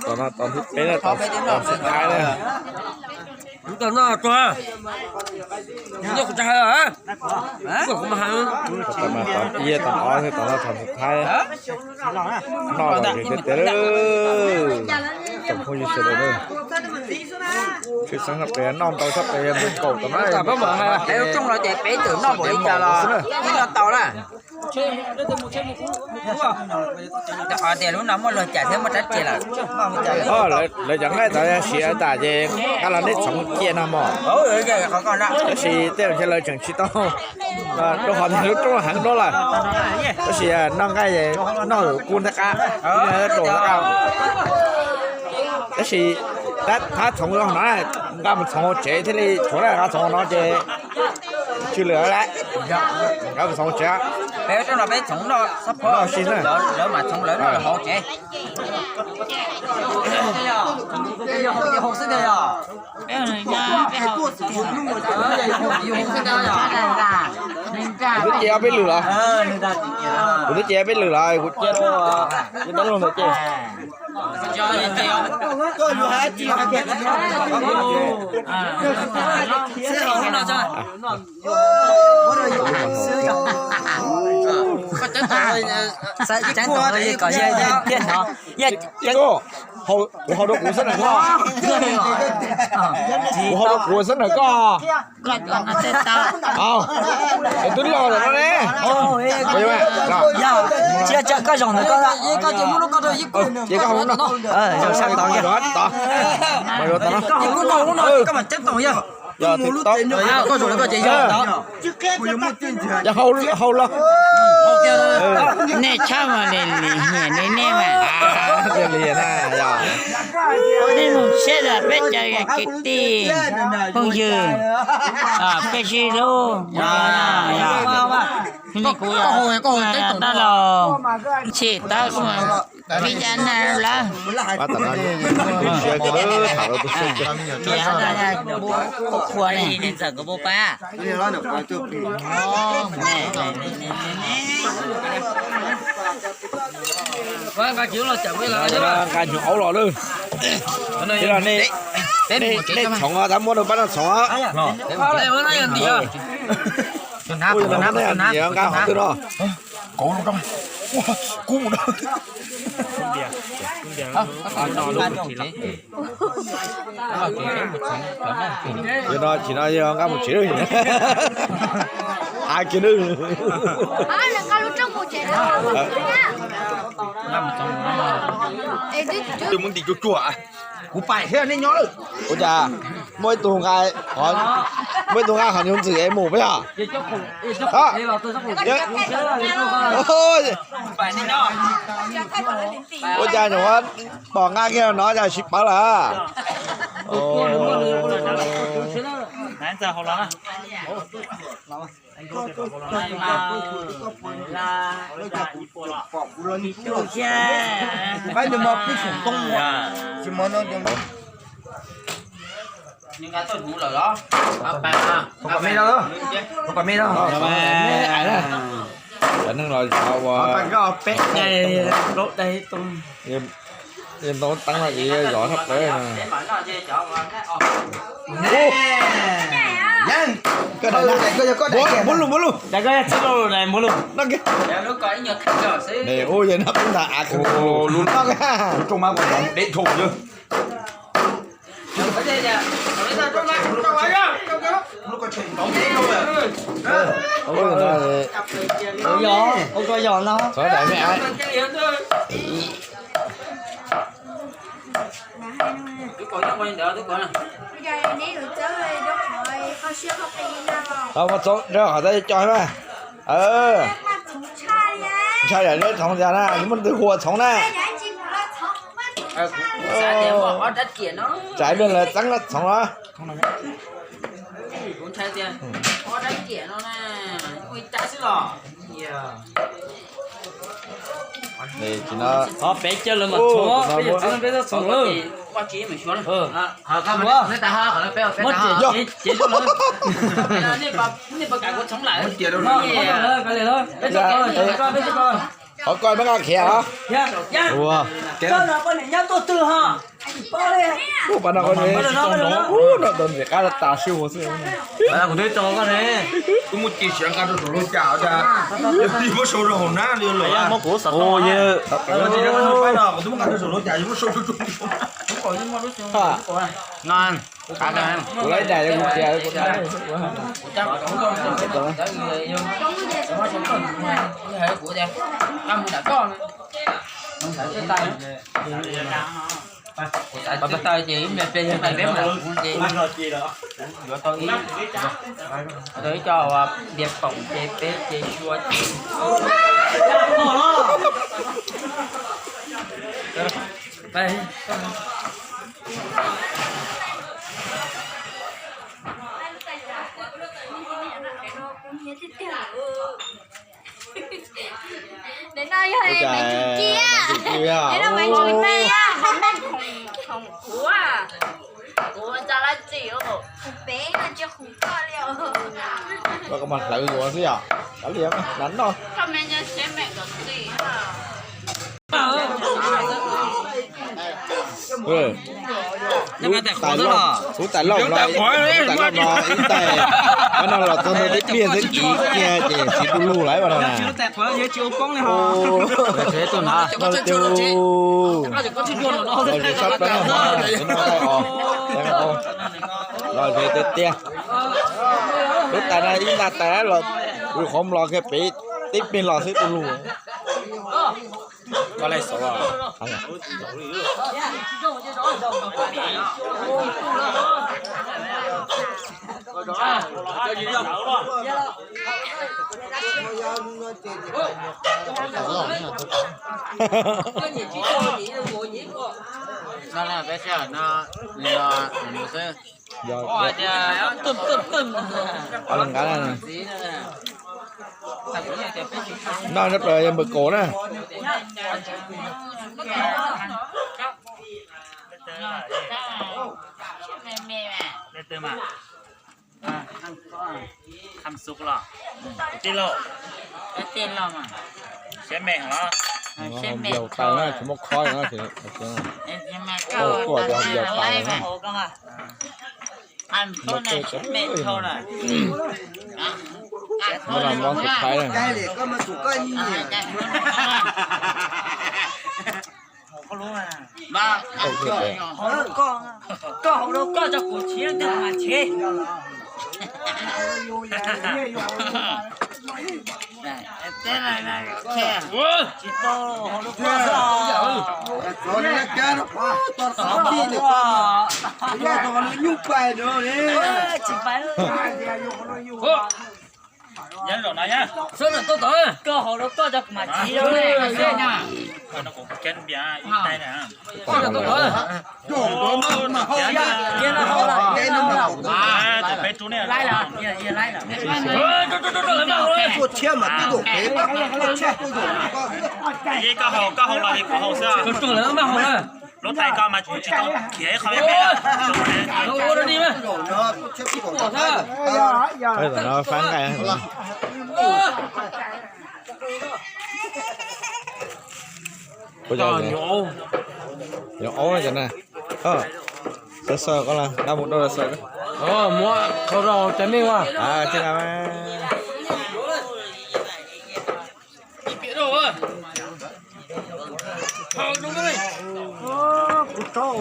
Tom no tom thib peb na, tom xub thaib na. Tom no, tom no, tom ib, tom ob, tom no tom xub thaib. Noj los tiag tiag. Tsoom phooj ywg sawv daws, tshwj xeeb sab pes noj ntau sab pes mus kaum tom no. Peb lub rooj no ces peb twm noj npaum li cas los yeej noj tau na. Qhov tias lub no muaj luag cais thiab muaj rab riam lawm. Lawv cov nqaij tod yog siav tas ces nqa los nej txhoov cia no mog. Tab sis tej zaum ntshe lawv tseem tsis tau, rau qhov tias lub rooj heev dua lawm. Tab sis noj nqaij noj kub ntaj qab, rau ntaj qab. Tab sis thab txhoov no, nqa mus txhoov hauv tsev thiaj li tshuav na, nqa txhoov no ces tsw lawm lawm. Nqa mus txhoov hauv tsev. Peb txhoov no, peb txhoov no, lawv mam txhoov lawv no hauv tsev. Kuv twb cia ob peb lwm los, kuv twb cia ob peb lwm los kuv cia, cia dab laug ntawd ces. Ib kuv haus rau kuv xwb na koj. Kuv haus rau kuv xwb na koj. Es twb loj lawm no ne. Ces koj haus no. Mas yuav tod no. Yog, haus los. Nej tshaj mas li, li hiam li nej mas. Nej mus saib los peb cov kwv tij phooj ywg, peb sib hlub no, yog. Kuv dab laug Tshim Tawb, Phib Cab Nab lawm. Qhuav ne. Nqa nyuag aub los lawm. Nej txhoov tab muab rau pab no txhoov. Nqa hov twg no. Kauv, kub mus. Yog no tsis no yog nqa mus tsev. Av kiag nawb. Muab ntim tsuag tsuag. Kuv pais thiab nej nyob lawm. Ua cas muaj ib tug nqa, muaj ib tug nqa qhov nyuag ntxwm es mus peb os. Ua cas nyuam qhuav pom nqa kiag no cas tsis pawv lawm. Cov neeg los zov ua, ntau teeb no ces zov sab pawg na. Npuab lug, npuab lug. Ub, yog no peb ntag av lub rooj mas kom deb dhau. Xov daim me av. Tau, muab txoov rau qhov tau co mas. Ntshai yam li txhoov cas na, muaj leej twg hu ua txhoov na. Tsam ib pliag lawv txeeb txhoov los. Peb coj lawv mas txhoov, peb txhoov lawm. Qhov koj muab nqa khiav os. Ua, ua, pab no, ub, no ntxim qab tas siab ua xwb. Kuv twb tso koj ne. Kuv muaj cim siav nqa rau saum lub cas, muab sau rau hauv na li lawm. Ua, yawg, kuv twb muab nqa rau saum lub cas, muab sau rau. Kuv lawv daim kuv khiav. Kuv xav tsis taw ces ib pliag peb yawg peb mus ces yuav tau ib, tau ib co npias poom ces peb ces xyuas ces. Ntawm no yog maiv tsum ci, ntawm no maiv tsum ci, khoom kuv, kuv ua tso lab tsi, peb no tsis khoom koj li. Koj mas hlawv yuav xwb yom, kav liam, nas noj. Koj me nyuam siab meem kom txim. Lub tais loj, lub tais loj no, lub tais loj no ib tais, pab no los txog ntawm teb pliaj xwb kiv kiag ces tsis tu lug lawm pab no na. Los zem sab plaub no, no tais os, los zem tiag tiag. Lub tais no ib nta tais los, qhov los kiag pem teb pliaj los xwb tu lug. Koj laij xauv os. No peb sij hawm no nws los nws xwb. Noj nyob plaws yog npawg Kaus na. Yau tas na, tsis muaj khob no. Tuaj yau tas na. Muab los npob tus Thaib na. Koj haus rau koj tso kuv cheb, twg mas cheb. Tsis tau, haus rau koj xwb. Tsis pais. Koj haus rau koj tso kuv mas cheb. Koj haus, koj haus los kuv haus xwb. Lub tais koj mas kuv tsis tau khiav ib qho me me. Tam no fab nqaij. Nyuam aub no cov na. Xav xaws koj los dab mus dab xaws. Muab khau rau cov nej ua.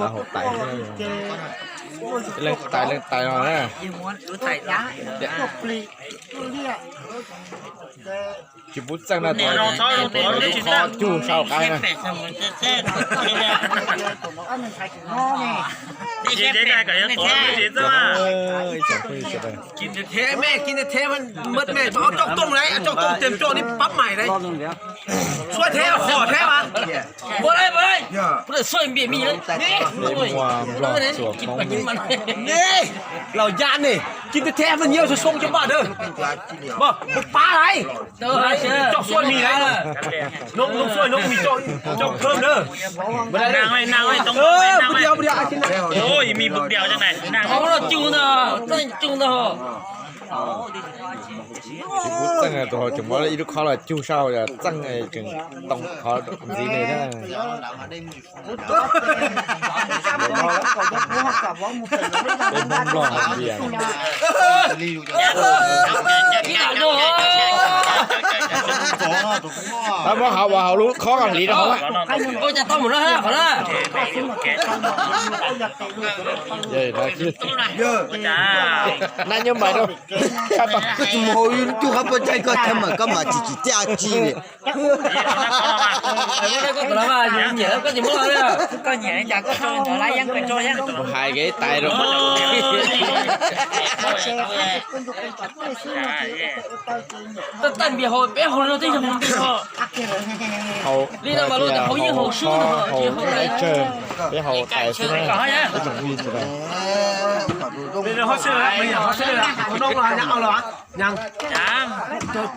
Hauv tais, leej tais leej tais no na. Tsis pub txeej na, tus tus qhov cug sau qab na. Laus yab ne, kin teb theb mas nyiaj soo soo cov npaj dawb. Pab lais, coj xuaj mis lais. Noo noo xuaj noo mis coj thawm dawb. Mis cug ntag, cug ntag. Tsis pub txeej, tus hauv tseem muab ib lub khob los cug saum, txeej tseem too qhov ntxiv li thiab. Peb Hmoob Nplog hauv npias. Tab muab hauv, hauv lub khob hliv rau hauv. Nab nyob npais rau. Koj tsis mus hauv lub cub qab pob ntseg koj thawj mas koj mas tsis tsis tiaj tsi li. Hais kev tais rau. Taj npias hauv peb hauv no twb yog npias hauv. Hauv li no mas luag tias hauv yeej hauv sub no, hauv tsis hauv tais tsawg, peb hauv tais xwb na. Peb tsoom phooj ywg sawv daws.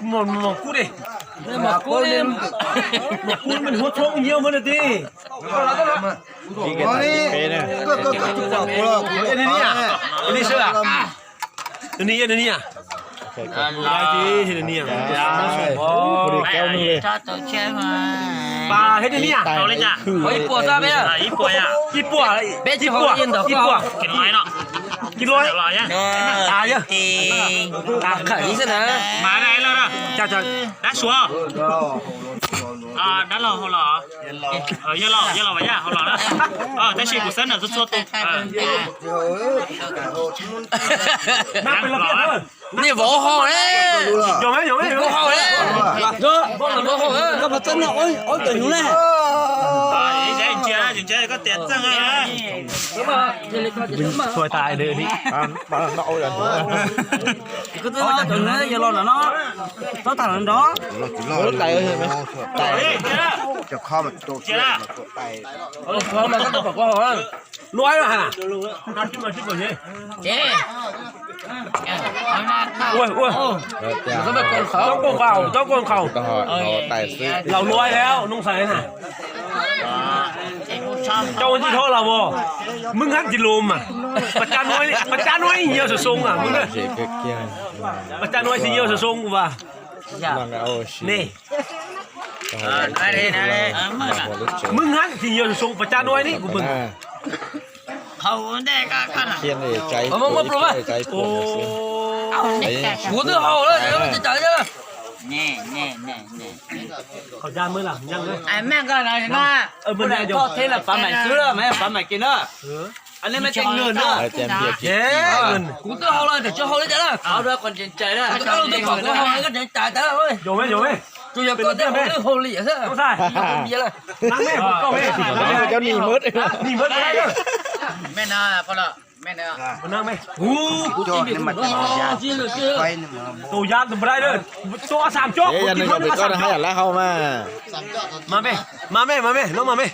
Mos kub di, mos kub, mos kub mas huab txhoob nyiab muab na ti. Ni, ni, ni. Pas thiab ni, ni. Ib puas, ib puas, ib puas, ib puas. Khawm li xwb na. Dab Suav. Dab laug hauv los? Yog los, yog los, yog hauv los na. Tab sis kuv xav nrog txhua txhua tus. Nej vauv hau ne. Vauv hau ne. Koj puas txawj noj ob cov hnyuv ne? Tsuas tas li. Koj txawj noj ob cov hnyuv ne, yog los nram no. Txhob tham nrov. Luaj na. Ua, ua. Coob koj nqaus, coob koj nqaus. Laus luaj thiab, noo xais na. Coob tsis txhob laus as. Meb hnab tsis lus mas. Pas cab nuav ib nyuag soo soo as meb na. Pas cab nuav ib nyuag soo soo as. Ne. Meb hnab tsis nyuag soo soo pas cab nuav ne kuv mej. Kuv twb haus lawm, tsis tas. Kuv twb haus lawm, tsis haus li cas na. Kuv twb haus lawm, koj tseem haus li cas na. Tsuas yog koj twb haus lwj haus liam xwb. Tus yaj tus nprai, tus a xam coj kuv tis hlob tus a xam. Mas mej, mas mej, mas mej, noob mas mej,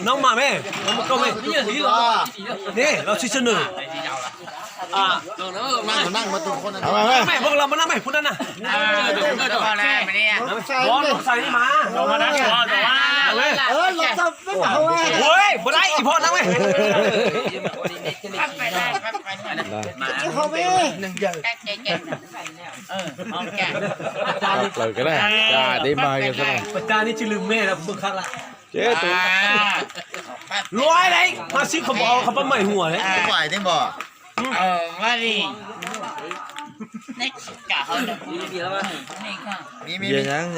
noob mas mej, noob mas koj mej. Ne los tsis tsi nws. Mej, voj los mas nab mej, pub nab na. Voj noob xais li mas. Ua, pub nab ib phoj nab mej. Plaws kawg na, cas deb mag. Pas cab neb tsis lwm mej los kuv pw khab lawm. Ces tus luaj lawm, mas sib qhov pab maim huam lawm. Kuv tus yawm yij, kuv yog yawm yij, kuv yog, kuv yog yawm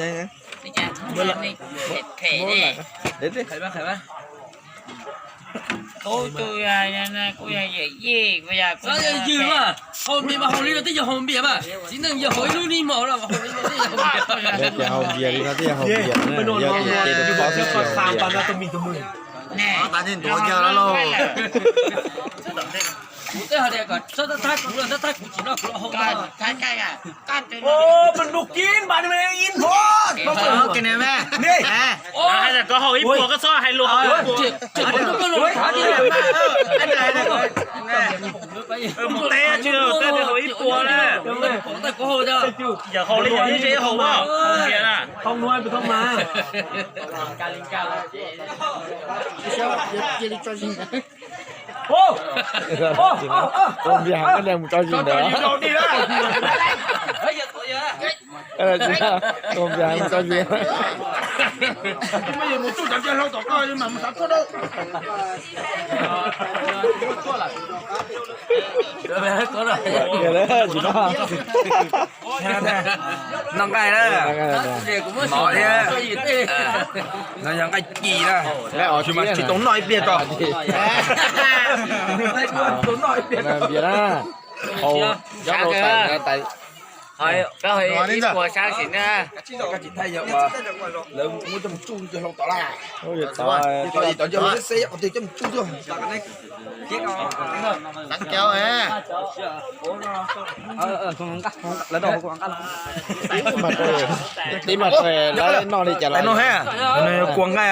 yij mas, haus npias mas haus li no twb yog haus npias mas, txiv neej yog haus ib lub nij mos los haus li no twb yog haus npias. Yog tias haus npias li no twb yog haus npias na, yog tias ces tus poj xwb tsis haus npias. Kuv twb hais tias kom txhob thab thab kuv los thab thab kuv tsis noj kuv los haus no. Ua, mas nug kib npam ni mas ib phoj. Koj haus ib puas koj txhob hais lus haus ib puas. Mus teb tsis teb tias haus ib puas na. Yog haus li yog ib ze haus a. Tus npias heev koj niag mus tso zis ntawd. Tus npias heev mus tso zis. Noj nqaij na. Mov thiab. No yog nqaij ci na. Tsis mas tsis tau noj ib pliag tso. Npias na. Hau, nyob rau tais, tais. Koj ib puas sab sim na. Lawv muab coj mus tsuj cov hlau tom laj. Tom cov hlau xeb xeb qhov twg coj mus tsuj tuaj. Tib mas lawv noj li cas los. Kua nqaij,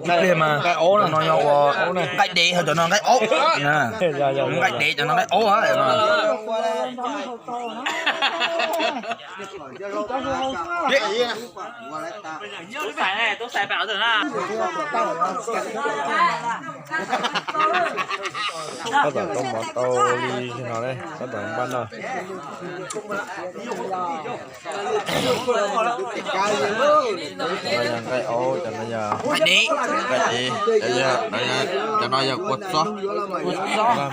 ib pliag mas nqaij aub, no yog ua nqaij dev, ho cov no nqaij aub. Nqaij dev, cov no nqaij aub. Tab tom tau mov tau li no, tab tom npaj noj. No yog nqaij aub, cov no yog nqaij dev, cov no yog kua txob,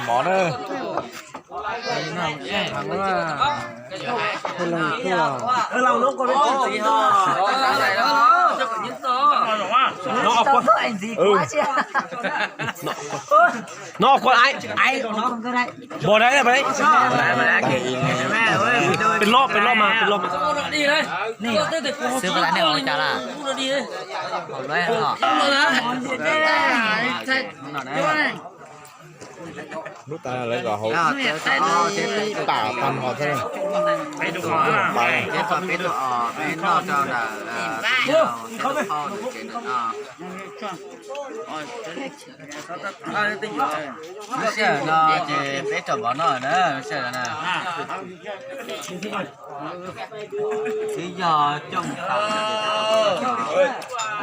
mov na. No, kua ai. Npog dai, peb loj, peb loj mas, peb loj. Lub tas lawv kom hauv tam tag hos thiab. Lub sij hawm no ces peb rau mov noj na, lub sij hawm no. Twb yog coj mus tau.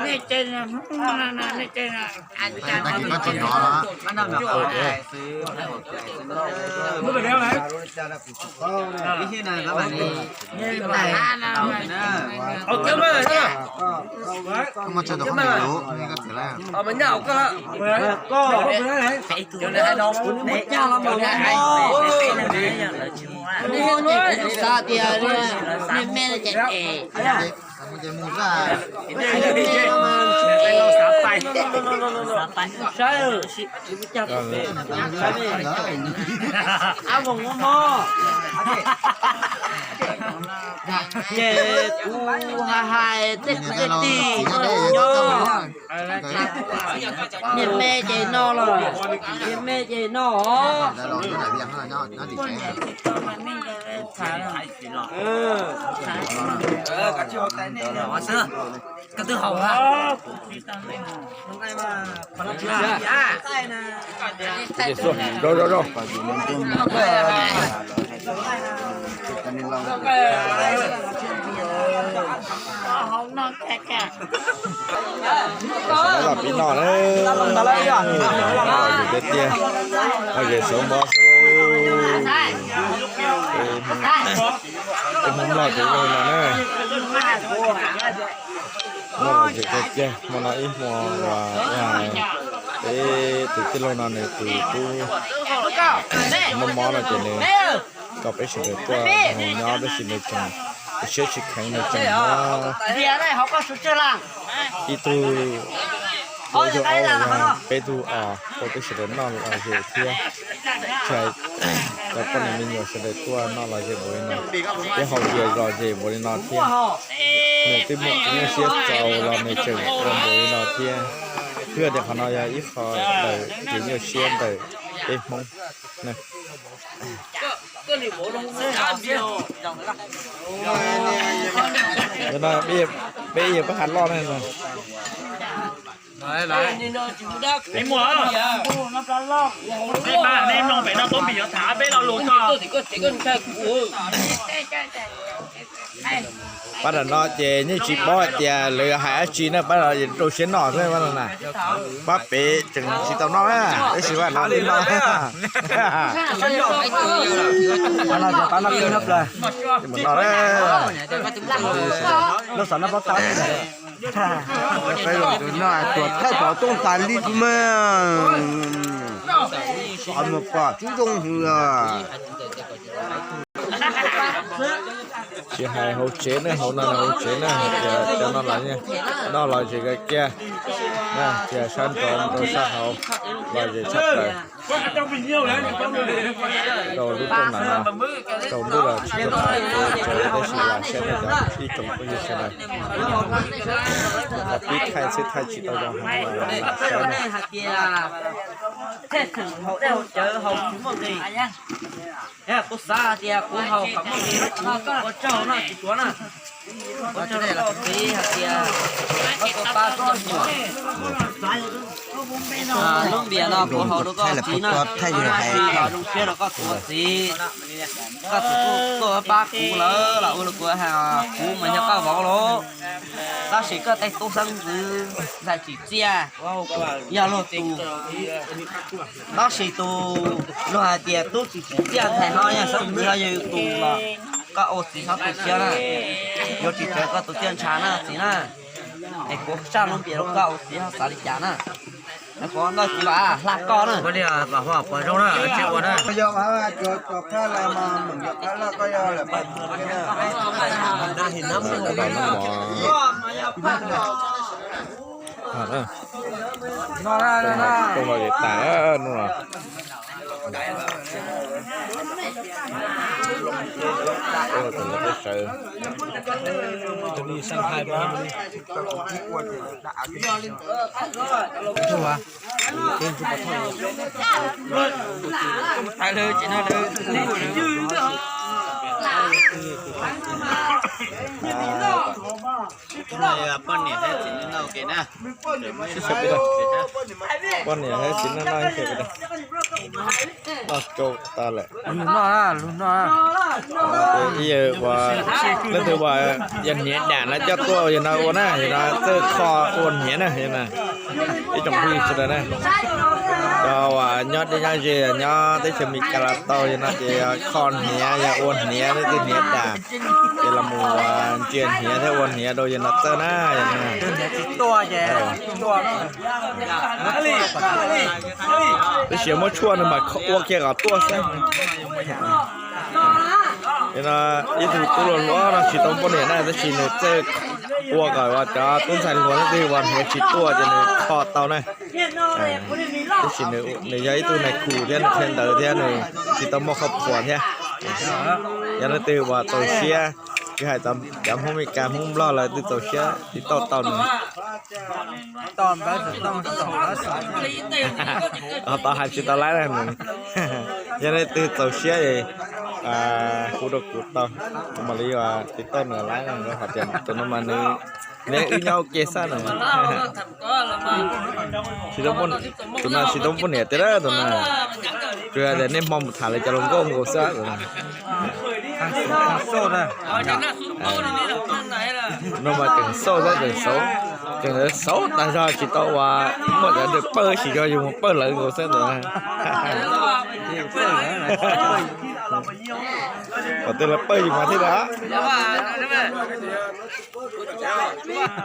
Nej ces Hmoob no, nej ces no. Tag kis koj tsis hnov los? Ib xib na, koj mam li ib tais tau na. Koj muaj tsawg tus khaub ncaws lus, koj txiv lawm. Xav tias me me ces es. Ces kuv hais hais tej kwv tej tij nyob, niag me ces no los, niag me ces no os. Rau, rau, rau. Sawv daws los pib noj na. Tiag tiag, no ces sawv npo xwb. Peb Hmoob Nplog ces zoo no na. Noj los ces tiag tiag, hmo no ib hmo uas peb tus tij laug no nws tus tub mob mob no ces nws kom peb sawv daws tuaj nrog nyob tab sis nws tseem siab tsis kheev, nws tseem muab ib tug peb tug os rau peb sawv daws noj lom zem thiab. Tsis hais cov poj niam me nyuam sawv daws tuaj noj lom zem npaum li no, thiab haus tias lom zem npaum li no thiab. Nws twb muaj kev nyuaj siab txaus los nws tseem ua npaum li no thiab. Twb yog tias qhov no yog ib qho ntawm kev nyuaj siab ntawm peb Hmoob. Peb yog pab has loj na. Nej mloog pem no Tub Npis yuav tham peb lo lus tso. Pab nram no ces yeej tsis paub hais tias lawv hais dab tsi na, pab no rau siab noj xwb pab no na. Pab pem tseem tsis tau noj na, tab sis pab no twb noj. Pab no ces pab noj ib noj plaws. Mus noj na. Noj xav noj pob tawb. Peb los tus noj tuam thaij pom tooj tas li tus mas. Qhov mus pom tub zoo hwv. Tsis hais hauv tsev ne, hauv no hauv tsev na, cov no los noj los zem kiag kiag, tias sab nraud rau sab hauv los zem tshaj plaws. Rau lub rooj nram no, rau ntuj los tsis tau tawm tab sis los saib nej cov ib tsoom phooj ywg sawv daws. Qhov pib thaij xwb thaij tsis tau zoo heev los saib na. Kuv xav hais tias kuv haus kom muaj nqis, ua tsaug no tsis tuav na. Ua tsaug rau koj txiv hais tias koj tau pab tau nyuam. Lub npias no kuv haus rau koj txiv na, kuv hais tsis los zoo siab rau koj tus ua txiv. Koj txiv kuj tuaj pab kuv lawm los ua rau kuv hais kuv mas yog koj vauv lauj. Tab sis koj tej tub xeeb ntxwv ntxhais tsim txiaj yog luag tus. Tab sis tus luag hais tias tub tsis tsim txiaj ntxhais ho yog xeeb ntxwv ho yog yus tus los koj ua txiv txhob tu siab na. Yuav tsis tsawv koj tus tiaj ntsha na txiv na. Es kuv saj lub npias rau koj ua txiv ho xav li cas na. Kuv ntoj txiv vam hla koj na. Ua li tas no. Poj niam thiab txiv neej no ua ke na. Poj niam thiab txiv neej no ua ke. Noj tsau tas lawm. Lug noj, lug noj. Ib yam uas leej twg uas yog hniav dam no coj tuaj yog no ua na, yog no txawj kho ua hniav na, yog no ib tsoom phooj ywg sawv daws na. Cov uas nyob deb nyob ze nyob teb chaws Amelikas los tau, yog no ces kho hniav, yog ua hniav, leej twg hniav dam ces los mus ntsia hniav thiab ua hniav rau yog no txawj na, yog no. Tab sis muab tshuaj no mas ua kiag kom tuaj xwb. Yog no ib tug tub hluas hluas no tsis tau poj niam na, tab sis nws txawj ua kom cov tub ntxhais hluas leej twg uas hniav tsis tuaj ces nws kho tau na. Tab sis nws yog ib tug nais khu thiab nws qhia ntawv thiab nws tsis tau muaj qhov phuas thiab. Yog leej twg uas txaus siab, tsis hais cov Hmoob Meskas Hmoob Nplog lawv twg txaus siab tiv tauj tau nws. Ho tau hais tsis tau laib na. Yog leej twg txaus siab hu rau kuv tau, kuv mam li tiv tauj nws laib na, hais tias tus no mas nws, neb wb nyob ua ke xwb no. Tus no tsis tau poj niam tiag tus no. Tsuas yog tias niaj hmo mus tham lawv cov hluas nkauj nkaus xwb tus no. No mas tseem xauj xwb, tseem xauj, tseem xauj tas zog tsis tau uas muaj cov nws pawj, tsis yog yus mus pawj lawv nkaus xwb tus no. Kom tej lawv pawj yus mas thiaj li.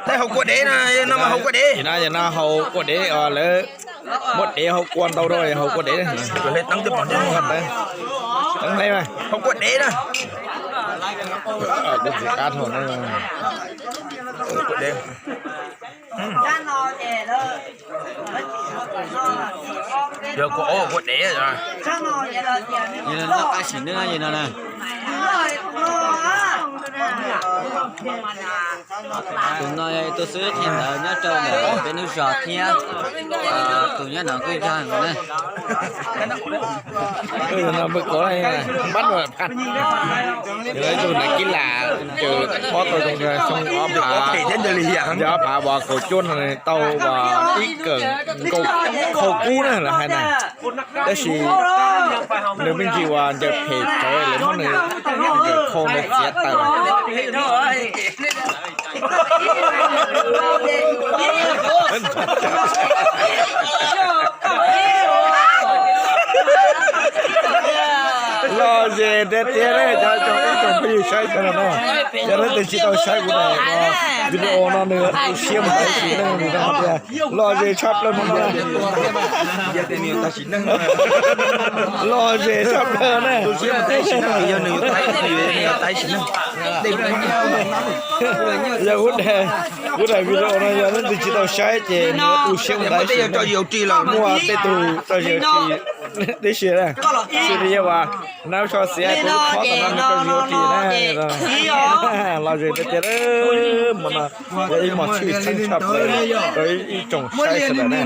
Tej haus kua dev no, no mas haus kua dev. No yog no haus kua dev, lawv muab dev haus kua ntau rau haus kua dev. Teeb hle mas haus kua dev na. Kua dev. Yog kua ob kua dev. Yog no qab sim neej no na. Tus no yog ib tug xib hwb qhia ntawv nyob rau ntawm peb lub zos thiab. Tus nyob no kuj yog na. Npab no, ib tug na kib lam ces phob tau zoo xyoo ob phav, ob phav uas kaum cuaj no tau uas ib kawm nkauj khau kub na lawv hais na. Tab sis nws me ntsis uas ncaws phem tsawv lawv muab nws ncaws khau ntawd txiav tawm. Lom zem tiag tiag li cov ib tsoom phooj ywg saib sawv daws na. Yog leej twg tsis tau saib kuv daim video no nws tu siab mus tab sis nws tias lom zem tshaj plaws no. Lom zem tshaj plaws na. Yog kuv daim video no yog leej twg tsis tau saib ces nws tu siab mus tab sis muaj tej tug rau zem tib si. Xws li yog uas nab so xiav tus lub khob tom no nws rau zem ua ris na. Lom zem tiag tiag, hmo no yog ib hmos tshwj xeeb tshaj plaws rau ib tsoom saib sawv daws na.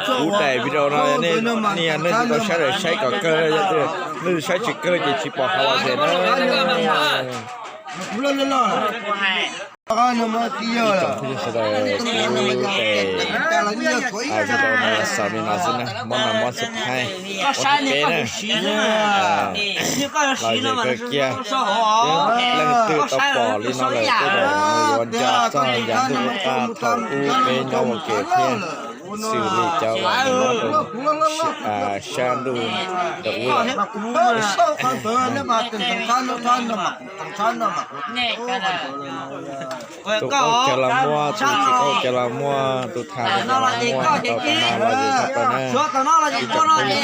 Kuv daim video no nej nias nej tsis tau saib lawm saib kom kawg, yog leej twg saib tsis kawg ces tsis pom qhov lom zem na. Ib tsoom phooj ywg sawv daws, kuv daim video no xaus li no xwb na, mob no mob xwb thaib ua peb na. Lom zem kawg kiag, leej twg tau pom li no lawm tej zaum nws yuav nco txog yav ntuj qub qab thaum ub peb nyob ua ke thiab, xws li cov uas nyob rau sab ntuj ntawm ub lawm. Tus qaug cawv los muaj, tus tsis qaug cawv los muaj, tus tham cawv los muaj, tau tas no los zem tshaj plaws na. Ib tsoom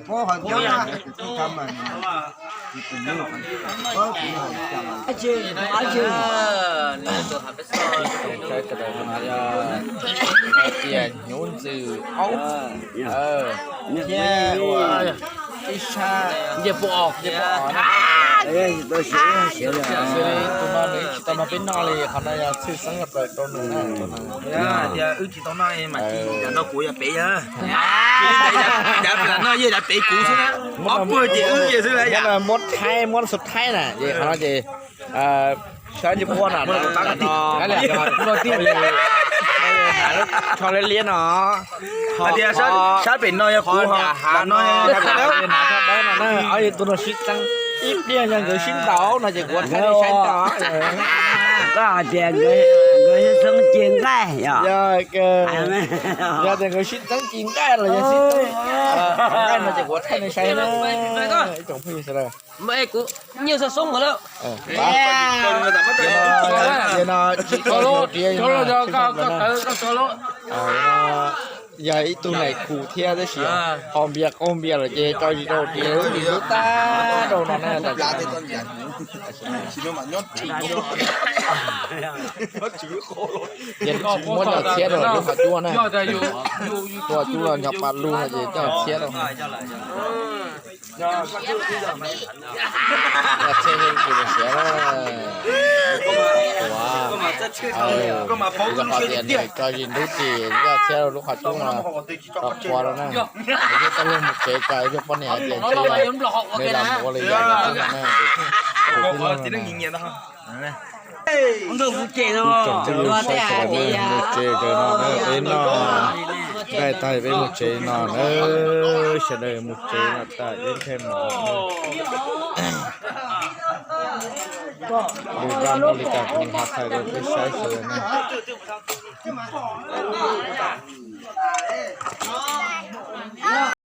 phooj ywg sawv daws. Ib tsoom saib sawv daws no yog hais tias hnyuv ntxwm aub thiab ua ib sab ncej puab os, ncej puab os na. Xws li tus no nws tsis tau nrog peb noj li, qhov no yog tshwj xeeb tshaj plaws rau nws na. Tias wb tsis tau noj mas cia li no kuv yog pem yog. Cia li dav pem no yog dav pem kuv xwb na. Ob pawg ces wb ces xwb na. Muab thaib, muab xu thaib na ces qhov no ces sab ncej puab na, no, no, no, tib, rho liab liab no. Tias sab pem no yog kuv, hauv no yog, tus no sib txeeb, ib pliag yog nkawd sib ntaus no ces kuv thaij nej saib tau. Koj hais tias nkawd sib txeeb ci nqaij, yog tias nkawd sib txeeb ci nqaij los yog sib txeeb nqaij no ces kuv thaij nej saib na. Ib tsoom phooj ywg sawv daws. Nyiaj xov xoob lawm. Yog ib tug neeg khuv thiab tab sis ho npias qaug npias lawm ces tso zis rau tias lub tib lub tag rau no na. Muab coj txhiab rau lub qhov cub na. Tus qhov cub los nyob pas lug no ces coj txhiab rau. Coj txhiab rau tus siav na. Ua, yog qhov tias nws tso zis ntub ris coj txhiab rau lub qhov cub no, rau qhua rau na. Yog tau luag mus tsev tas yog poj niam hais tias ntshe yog nws lam ua li yog no na. Tus tij laug no na. Ib tsoom phooj ywg saib sawv daws na, mus tsev raws no na, peb noj nqaij tag peb mus tsev no na, sawv daws mus tsev no tas ib thaj no. Lwm zaus muaj li cas kuv ho thaij rau peb saib sawv daws na.